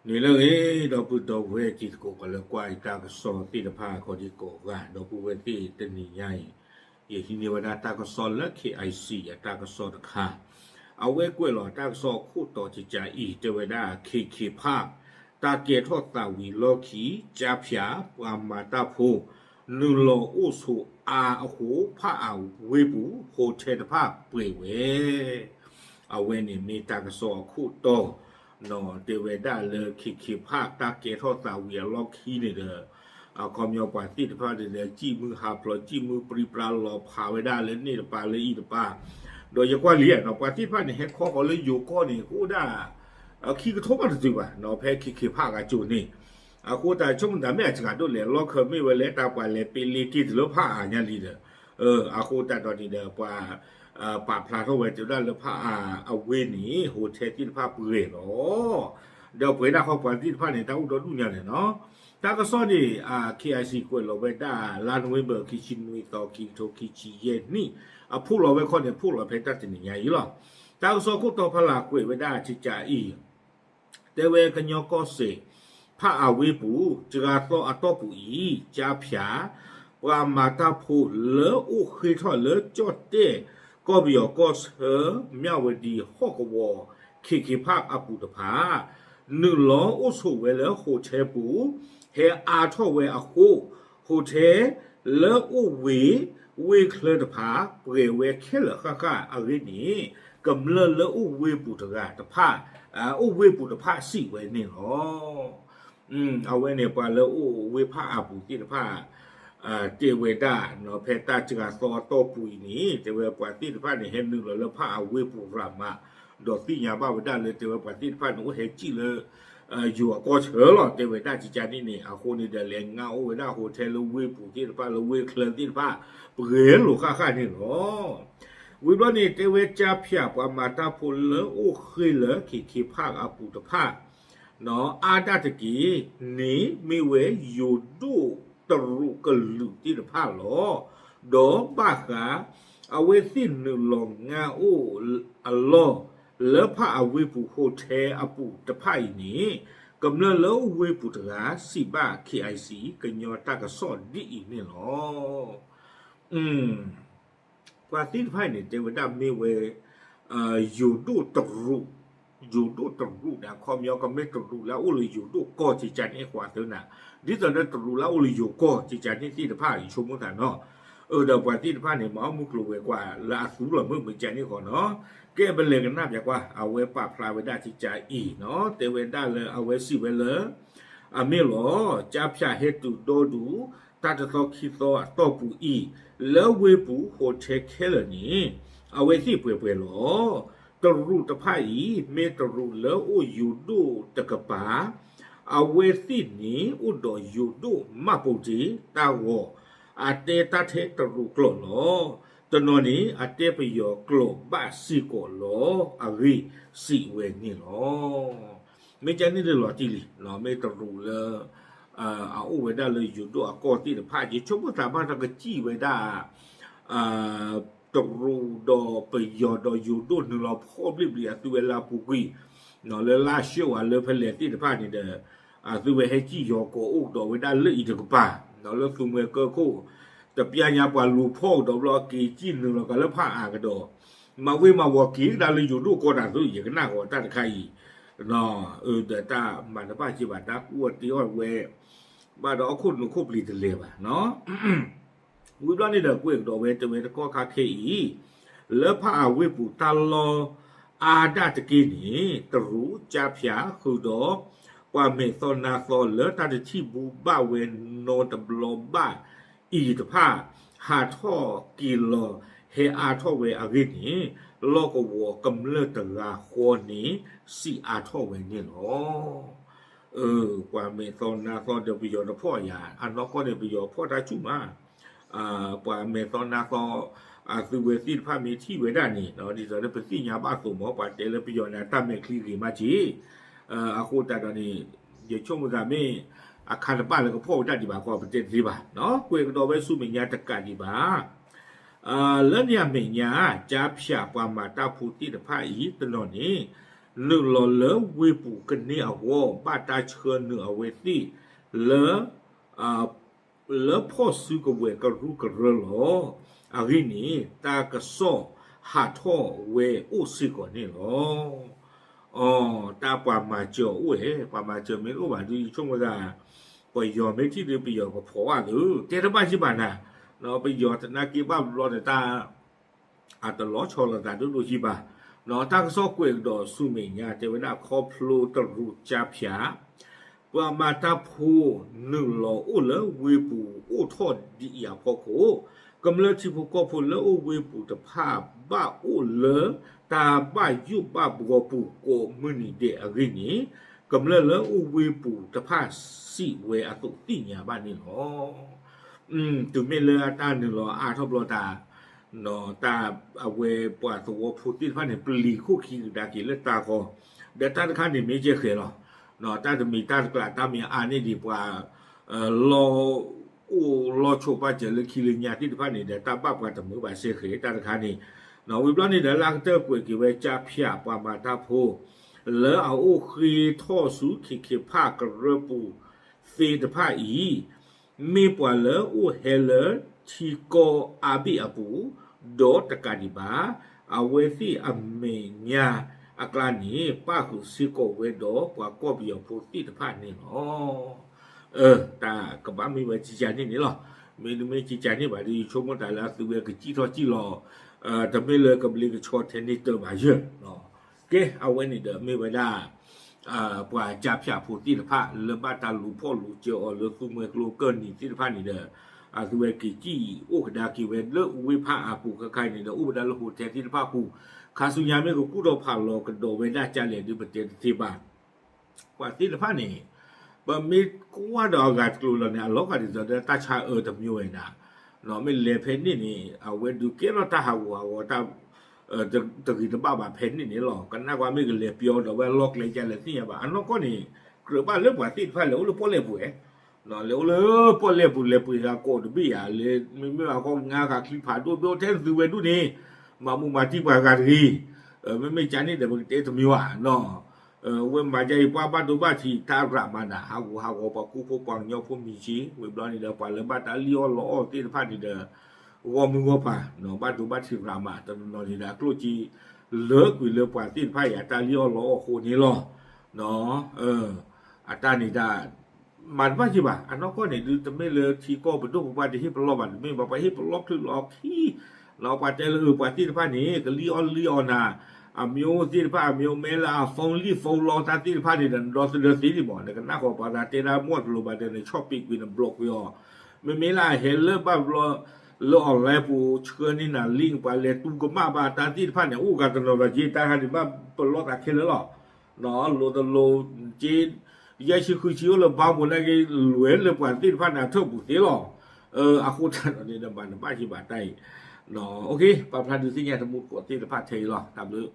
နံၤလၢအဂ့ၤ ဒီပုၢ်ဒီဝဲၢ်တံၤသကိး ပှၤလၢကွၢ်ယတၢ်ကစီၣ်သ့ၣ်တဖၣ် ကိးဒံကိးဂၤ ဒီပုၢ်ဝဲၢ်သ့ၣ် တနံၤညါအံၤ ယဟံးန့ၢ်ဝဲဒၣ်တၢ်ကစီၣ်လၢ KIC အတၢ်ကစီၣ်တခါ, အဝဲကွဲးလီၤတၢ်ကစီၣ်အခိၣ်တီတကးအံၤ တဲဝဲဒၣ် ခ့ခ့ဖး တၢ်ကဲထီၣ်သးဝံၤလီၢ်ခံ ကၠါဖၠး ပှၤမၤတၢ်ဖိ နုာ်လီၤအိၣ်ဆိးအါအဃိ ဖးအၤဝ့ၢ်ပူၤ hotel တဖၣ်ပှဲၤဝဲ အဝဲန့ၣ်မ့ၢ်တၢ်ကစီၣ်အခိၣ်တီ, တဲဝဲဒၣ်လၢ ခ့ခ့ဖး တၢ်ကဲထီၣ်သးဝံၤအလီၢ်ခံန့ၣ်ဒီး အခီပညီပှၤသ့ၣ်တဖၣ်န့ၣ်ဒီး စံၣ်မုၢ်ဟးဖျိး စံၣ်မုၢ်ပြံပြါလီၤဖးဝဲဒၣ်လၢန့ၣ်တပၤလၢအံၤတပၤ, ဒီးယကွၢ်လံနီၤ ပှၤသ့ၣ်တဖၣ်န့ၣ် ဟဲခီဃီၤလၢယိၤကီၢ်န့ၣ် ကအိၣ်ဒၣ် ခံကထိဘၣ်တတုၤဘၣ်နီၤ ဖဲ ခ့ခ့ဖး အကၠိၤန့ၣ်, အဃိသတး ဆိကမိၣ်သးမ့ၢ်အစှၤဒိၣ်လဲၣ် လီၢ်ခၢၣ်မ့ၢ်ဝဲလၢတၢ်ပှၤလဲၤပ့လ့က့ၤတုၤလၢဖးအၤညါလံဒီး, အဃိသတးဒီးန့ၣ်ဒီး ပှၤ ပာ်ဖျါထီၣ်ဝဲတဲဝဲဒၣ်လၢဖးအၤအဝ့ၢ်န့ၣ် hotel သ့ၣ်တဖၣ်ပှဲၤလီၤ, ဒီးပှဲၤဒၣ်ဃီပှၤသ့ၣ်တဖၣ်န့ၣ် တၢ်အိၣ်ဒီဒူၣ်ညါန့ၣ်နီၤ, တၢ်ကစီၣ်န့ၣ် KIC ကွဲးလီၤဝဲဒၣ်လါနိၣ်ဝ့ဘၢၣ် ခံဆံနွံသီ ခံကထိခံဆံယဲၢ်နံၣ်, အဖီၣ်လီၤဝဲခီန့ၣ် ဖီၣ်လီၤဖဲတၢ်တနံၤညါအံၤလီၤ, တၢ်ကစီၣ်ခိၣ်တီဖးလၢ်ကွဲးဝဲဒၣ်ကကးအံၤ တဲဝဲကညီကီၢ်စဲၣ် ဖးအၤဝ့ၢ်ပူၤ စှၤသီအတီၢ်ပူၤအံၤ ကၠါဖၠး ပှၤမၤတၢ်ဖိလၢအိၣ်ဃ့ထီၣ်လၢကၠီၣ်တဲၣ် ကီၢ်ပယီၤကီၢ်ဆၢ မၠၣ်ဝတံၤဟီၣ်ကဝီၤ ခ့ခ့ဖးအပူၤတဖၣ် နုာ်လီၤအိၣ်ဆိးဝဲလၢ hotel ပူၤ ဟဲအါထီၣ်ဝဲအဃိ hotel လၢအိၣ်ဝ့ၢ် ဝ့ၢ်ချၢတဖၣ် ပှဲၤဝဲခဲလၢာ်ဃၣ်ဃၣ်အဂ့ၢ်န့ၣ် ကမျၢၢ်လၢအိၣ်ဝ့ၢ်ပူၤတဂၤတဖၣ် အိၣ်ဝ့ၢ်ပူၤတဖၣ်စံးဝဲန့ၣ်လီၤ. အဝဲန့ၣ် ပှၤလၢအိၣ်ဝ့ၢ်ဖးအၤပူၤသ့ၣ်တဖၣ် တဲဝဲဒၣ် ဖဲတၢ်စှၤသီအတီၢ်ပူၤအံၤန့ၣ် တဲဝဲပှၤသ့ၣ်တဖၣ်န့ၣ် ဟဲနုာ်လီၤလၢဖးအၤဝ့ၢ်ပူၤရၤမး ဒီးသ့ၣ်ညါဘၣ်ဝဲဒၣ်လၢ တဲဝဲပှၤသ့ၣ်တဖၣ်န့ၣ် အိၣ်ဟဲစံၣ်လၢ ယိၤအကီၢ်ဆၢလီၤ တဲဝဲဒၣ်ကကးန့ၣ်န့ၣ် အဃိန့ၣ်ဒီး လဲၤငါအိၣ်ဝဲဒၣ် hotel လၢဝ့ၢ်ပူၤသ့ၣ်တဖၣ် လၢဝ့ၢ်ချၢသ့ၣ်တဖၣ် ပှဲၤလိာ်ဃၣ်ဃၣ်န့ၣ်လီၤ. ဝံၤဘျီန့ၣ် တဲဝဲကၠါဖၠး ပှၤမၤတၢ်ဖိလၢအိၣ်ဃ့လၢ ခ့ခ့ဖးအပူၤတဖၣ် အါဒၣ်တက့ၢ်န့ၣ် မ့ၢ်ဝဲယိၤဒိၣ်တရူးကလုာ်သ့ၣ်တဖၣ်လီၤ. ဒီးဘၣ်ဃး အဝဲသ့ၣ်နုာ်လီၤငါအိၣ်အလီၢ် လၢဖးအၤဝ့ၢ်ပူၤ hotel အပူၤတဖၣ်အံၤန့ၣ် ကမျၢၢ်လၢဝ့ၢ်ပူၤတဂၤ စံးဘၣ် KIC ကညီတၢ်ကစီၣ်ဒ်အံၤန့ၣ်လီၤ. ပှၤသ့ၣ်တဖၣ်အံၤန့ၣ် တဲဝဲဒၣ်မ့ၢ်ဝဲ ယိၤဒိၣ်တရူး, ယိၤဒိၣ်တရူးန့ၣ် အခီပညီကမ့ၢ်တရူးလၢအအိၣ်လၢယိၤဒိၣ်ကီၢ်ကကးန့ၣ် ကွၢ်သ့နၤ, ဒ်သိးလၢတရူးလၢအအိၣ်လၢယိၤကီၢ်ကကးန့ၣ်သ့ၣ်တဖၣ် ယဆိကမိၣ်သးနီၤ, ဒီးပှၤသ့ၣ်တဖၣ်န့ၣ် မၤအီၣ်မုၢ်ကျိၤဝဲၤကွာ်လၢအသူလီၤ မ့ၢ်မ့ၢ်ကန့ၣ်ဃီနီၤ, ကဲပလဲၤကနၣ်ပၠးကွၢ် အဝဲပာ်ဖျါဝဲဒၣ်ကကးအံၤနီၤ, တဲဝဲဒၣ်လၢအဝဲစံးဝဲလၢ အမ့ၢ်လီၤ, ကၠါဖၠးဟဲတုၤဒီဒူၣ် တၢ်တသီခံသီအတီၢ်ပူၤအံၤ လၢဝ့ၢ်ပူၤ hotel ခဲလၢာ်န့ၣ် အဝဲသ့ၣ်ပှဲၤပှဲၤလီၤ. တရူးတဖၣ်အံၤ မ့ၢ်တရူးလၢအိၣ်ယိၤဒိၣ်တကပၤ, အဝဲသ့ၣ်န့ၣ်အိၣ်ဒီးယိၤဒိၣ်မးပိတ့ တၢ်ဂီၤ အတဲတၢ်ထဲတရူးကျိာ်လီၤ. တနီၤန့ၣ် အတဲပယီၤကျိာ်ဘၣ်စ့ၢ်ကီးလီၤ. အဂ့ၢ်စံးဝဲန့ၣ်လီၤ. မ့ၢ်ကန့ၣ်ဒ်လီၤတံၢ်လံ, မ့ၢ်တရူးလၢ အအိၣ်ဝဲဒၣ်လၢယိၤဒိၣ်အကီၢ်သ့ၣ်တဖၣ် ယဆိကမိၣ်သးဘၣ်ဒီးကစံၣ်ဝဲဒၣ် တရူးဒီးပယီၤဒီးယိၤဒိၣ်နုာ်လီၤဖီၣ်ဘျ့ၣ်ဘျ့ၣ် အသုဝဲလၢအပူၤကွံာ် လၢလါၡိဝါလၢဖဲလဲၣ်သ့ၣ်တဖၣ်န့ၣ်ဒီး အသုဝဲဟဲစံၣ်ယီၤကိးအိၣ်ကဒီးဝဲဒၣ်လၢအံၤတကပၤ, လၢသူမှဲကၢခိၣ် တပျၢ်ညါပှၤလူၤဖီၣ်ကဒီးဘျီ က့ၤစံၣ်နုာ်လီၤကးလၢဖးအၤကဒီး, မၤဝ့ၤမၤဝီၤက့ၤကဒါလၢယိၤဒိၣ်ကီၢ်တၢ်သု ယကနၣ်ဂီၤတၢ်တခါအံၤ, ဒီးတၢ်မၤတဘၣ်က့ၤဘၣ် တၢ်ကူၣ်အီၣ်တ့အီၣ်ဝဲ ဘၣ်ဒီးဟီၣ်ခိၣ်နူာ်ခိၣ်ပျံၤတလဲၤဘၣ်နီၤ ဝံၤဘျီန့ၣ်ဒီးကွဲးကဒီးဝဲတဲဝဲတကီၢ်ခါခဲအံၤ, လၢဖးအၤဝ့ၢ်ပူၤတၢ်လီၢ်အါဒၣ်တက့ၢ်န့ၣ် တရူးကၠါဖၠးဃုာ်ဒီး ပှၤမဲာ်သီနါသီလၢတၢ်တထံၣ်ဘူဘၣ်ဝဲနီတဘျီဘၣ်အံၤတဖၣ် ဟးထီၣ်က့ၤလီၤဟဲအါထီၣ်ဝဲအဂ့ၢ်န့ၣ် လီၢ်ကဝီၤကမျၢၢ်တဂၤဃီန့ၣ် စံးအါထီၣ်ဝဲန့ၣ်လီၤ. ပှၤမဲာ်သီနါသီဒီးပယီၤတဖီၣ်ယၤ အနီၢ်ကီၢ်န့ၣ် ပယီၤဖီၣ်တၢ်ဆူၣ်မး, ပှၤမဲာ်သီနါသီ အသုဝဲသ့ၣ်တဖၣ်မ့ၢ်ထံၣ်ဝဲဒၣ်န့ၣ် ဒ်သိးလၢပသ့ၣ်ညါဘၣ်အသိးမ့ၢ် ပှၤတဲလၢပယီၤန့ၣ် အတၢ်မဲာ်ချံဂ့ၤမးက့ၤ, အဃိသတးဒီးန့ၣ် ယဆိကမိၣ်သးမ့ၢ် အခါတဘၣ်လၢကဖီၣ်ဝဲဒၣ်ဒံးဘၣ်ဃီ ပတဲတသ့ဘၣ်, ကွဲးကဒီးဝဲဆူမဲာ်ညါတကးဒံးဘၣ် လၢန့ၣ်အမဲာ်ညါ ကၠါဖၠးပှၤမၤတၢ်ဖိသ့ၣ်တဖၣ်အံၤ တနီၤန့ၣ် နုာ်လီၤလၢဝ့ၢ်ပူၤကန့ၢ်အဂီၢ် ဘၣ်တၢ်ဆှၢနုာ်အဝဲသ့ၣ်လၢ လၢဖီၣ်စုကဝဲၤကရူၢ်ကရၢလီၤ. အဂ့ၢ်န့ၣ် တၢ်ကစီၣ်ဟးထီၣ်ဝဲအိၣ်စ့ၢ်ကီးန့ၣ်လီၤ. အ တၢ်ပှၤမၤစၢၤအိၣ်ဧဲ, ပှၤမၤစၢၤမ့ၢ်တအိၣ်ဘၣ်ဒီး ယဆိကမိၣ်သး ပယီၤမ့ၢ်ထံၣ်ဒီး ပယီၤကဖီးဘၣ်သု, တဲတဘၣ်ယံၤဘၣ်နၤ, ပယီၤသနာ်က့ဘၣ်ဘျီဒီးတၢ် အတလီၤဆီလိာ်သးဒိၣ်ဒိၣ်ယံၤဘၣ်. တၢ်ကစီၣ်ကွဲးကဒီးဆူမဲာ်ညါ တဲဝဲဒၣ်ခီဖျိတရူးကၠါဖၠး ပှၤမၤတၢ်ဖိနုာ်လီၤအိၣ်လၢဝ့ၢ်ပူၤအိၣ်ထီၣ်ဒ်အံၤအဖီခိၣ်, ကမျၢၢ်ထံဖိကီၢ်ဖိလၢအိၣ်ဝ့ၢ်ပူၤတဖၣ်ဘၣ်အိၣ်လၢတၢ်ဘၣ်ယိၣ်ဘၣ်ဘှီပူၤကိးမုၢ်နံၤဒဲးအဂ့ၢ်န့ၣ်, ကမျၢၢ်လၢအိၣ်ဝ့ၢ်ပူၤတဖၣ်စံးဝဲအသိးသ့ၣ်ညါဘၣ်န့ၣ်လီၤ. တုၤမ့ၢ်လၢအတၢ်နုာ်လီၤအါထီၣ်ဘျီတၢ် တၢ်အဝဲပှၤသဝီဖိသ့ၣ်တဖၣ်န့ၣ် ပျံၤခိၣ်ခံကဒါက့ၤလၢတၢ်ဃီ, ဒီးတၢ်တခါန့ၣ်မ့ၢ်ကဲဃဲၤလီၤ. တၢ်တမံၤတၢ်တကျး တၢ်မ့ၢ်အါန့ၢ်ဒံးပှၤ လီၢ်အိၣ်လီၢ်ဆိးပာ်စၢၤလၢခံလၢညါသ့ၣ်တဖၣ်န့ၣ်ဒီး တၢ်ဘၣ်ပှၤတမုာ်ဘၣ်စဲဃဲၤတၢ်တခါန့ၣ်, ဝံၤဘျီန့ၣ်ဒီး လၢအကတၢၢ်ကွဲးက့ၤဝဲ ကၠါဖၠးပှၤမၤတၢ်ဖိ လၢအအိၣ်ဃ့ထီၣ်ဆူ ခ့ခ့ဖၣ်ကရၢပူၤသ့ၣ်တဖၣ်အံၤ မ့ၢ်ပှၤလၢအိၣ်ဟဲလၢထံကီၢ်အါဘ့ၣ်အပူၤ ဒီးတကးဒံးဘၣ် အဝဲသ့ၣ်အမဲာ်ညါအကျါန့ၣ် ပၣ်ဃုာ်စ့ၢ်ကီးဝဲဒီးပှၤကီၢ်ပယီၤဖိသ့ၣ်တဖၣ်န့ၣ်လီၤ. တၢ်ကဘၣ်မ့ၢ်ဝဲကကန့ၣ်န့ၣ်လီၤ. မ့တမ့ၢ်ကကန့ၣ်ဘၣ်ဒီး ယဆိကမိၣ်တၢ်လၢအသုဝဲကစံၣ်ထီၣ်စံၣ်လီၤ, တမ့ၢ်လၢကဘျ့ကဆှီထဲန့ၣ်တၢ်ဘၣ်ယဲၢ်. ကဲ အဝဲန့ၣ်ဒီးမ့ၢ်ဝဲဒၣ် ပှၤကၠါဖၠးဖိသ့ၣ်တဖၣ် လၢဘၣ်တၢ်လူၤဖီၣ်လူၤစၢၤအီၤလၢသူမှဲကျိကၢၢ်နံၤသ့ၣ်တဖၣ်န့ၣ်ဒီး အသုဝဲက့ၤကံၣ်အိၣ်ကဒါက့ၤဝဲလၢဝ့ၢ်ဖးအါပူၤ ခဲခါအံၤန့ၣ်ဒီး အိၣ်ဝဲဒၣ်လၢ hotel သ့ၣ်တဖၣ်ပူၤ, ခါဆူညါမ့ၢ်ကကူၣ်ထီၣ်ဖးလီၤကဒီးဝဲဒၣ်ကလဲၣ်ဒုး ပတဲတသ့ဘၣ်. ပှၤသ့ၣ်တဖၣ်န့ၣ် ပမ့ၢ်ကွၢ်ဒီးအဂၤတကျိၤလီၤန့ၣ် အလီၤဂာ်ဒ်သိးဒီးတၢ်ဆါအၢတမံၤဝဲဒၣ်, မ့ၢ်လဲၤဖဲန့ၣ်န့ၣ် အဝဲဒုးကဲထီၣ်တၢ်ဟးဂူာ်ဟးဂီၤ တၢ် တဂ့ၤတဘၣ်ဘၣ်ဖဲန့ၣ်န့ၣ်လီၤ. ကနၣ်ကွၢ်မ့ၢ်ကလဲၤပျီဒီးဝဲအလီၢ်ကျဲဒ်လဲၣ်သ့ၣ်ညါဘၣ်. အနီၢ်ကီၢ်န့ၣ် ကြၢးဘၣ်လၢပှၤသ့ၣ်တဖၣ်လဲၤအိၣ်လၢပီၣ်လဲၣ်ပူၤဧါ, လဲၤအိၣ်လၢပီၣ်လဲၣ်ပူၤ လဲၤပှ့ၤဂၤကိးတဘ့ၣ်ဧါ, လဲၤမ့မ့ၢ်ဘၣ်ဃီငါဂၤချံဖးဒိၣ်ဒိၣ်ထဲသုဝဲဒၣ်န့ၣ် မၤမူမၤတံၢ်ပှၤဂၤတဂ့ၤ, မ့မ့ၢ်ကန့ၣ်ဒီးပကတဲတမံၤဘၣ်နီၤ. ဝဲမၤဒ်အံၤ ပှၤဘၣ်ဒိဘၣ်ထံးတၢ်ရးမးနၤ ဟးဂူာ်ဟးဂီၤပှၤကူဖိပှၤကညီဖိမံၤက့ ဝံၤဘျီန့ၣ်ဒီး ပှၤလၢဘၣ်တၢ်လံၣ်အီၣ်လီအီၣ်သ့ၣ်တဖၣ်န့ၣ်ဒီး ဂီၢ်မုၢ်ဂီၢ်ပၤ ဘၣ်ဒိဘၣ်ထံးရးမး တနီၤနီၤန့ၣ်ဒီး အကျိၣ်က့ လၢကွံာ်လၢပှၤသ့ၣ်တဖၣ်အံၤ အတၢ်လံၣ်အီၣ်လီအီၣ်အဃိန့ၣ်လီၤ. အတၢ်န့ၣ်တၢ် မၤတဘၣ်ယံၤဘၣ်. အနီၢ်ကီၢ်န့ၣ်ဒုး တမ့ၢ်လၢထံကီၢ်ပဒိၣ်ပပှၢ်တဟ့ၣ်ပလီၢ်ဘၣ်, တမ့ၢ်ဘၣ် ပှၤဟ့ၣ်ပလီၢ်ချုးလီၤခံ ပှၤတဲလၢအပှၤသ့ၣ်တဖၣ်န့ၣ် ကလံၣ်အီၣ်လံၣ်အီနၤ အမျိုးသ့ၣ်တဖၣ် အမျိုးမဲလၢအ phone လံၣ် phone လီတၢ်သ့ၣ်တဖၣ်န့ၣ်ဒီး နဒီသဒၢသ့ဒံးမး နကနၣ်ဃီၤပှၤသးတဲဒၣ်မီၢ်တလိၤဘၣ်ဒီး နဆီၣ်ပ့ၤကွံာ် နဘျီးကွံာ်အီၤ, မ့မ့ၢ်လၢအဟဲလၢဘၣ်ဘျီ လၢ online ပူၤဆှၢန့ၢ်နၤ link ပှၤလဲၤတူၢ်ကမၣ်ဘၣ်တၢ်သ့ၣ်တဖၣ်န့ၣ် အိၣ်ဂၤတနီၤဒီးက့ တၢ်ခါန့ၣ်ဘၣ်ပလီၢ်သးခဲလၢာ်လီၤ. လိၤတလိၤက့ ယဲၢ်ဆံဃုဆံအိၣ်လၢ ဘါပူၤ နာ်က့ လဲၤလၢပှၤသ့ၣ်တဖၣ်န့ၣ် အထၢၣ်ပူၤသ့လီၤ. အဃိသတးဒီးန့ၣ်ဒီး မၤတဘၣ်ယံၤဘၣ်တၢ်အံၤ, ပာ်ဖျါဒုးသ့ၣ်ညါတမူတကိးသ့ၣ်တဖၣ်ထဲအံၤလီၤ. တၢ်ဘျုး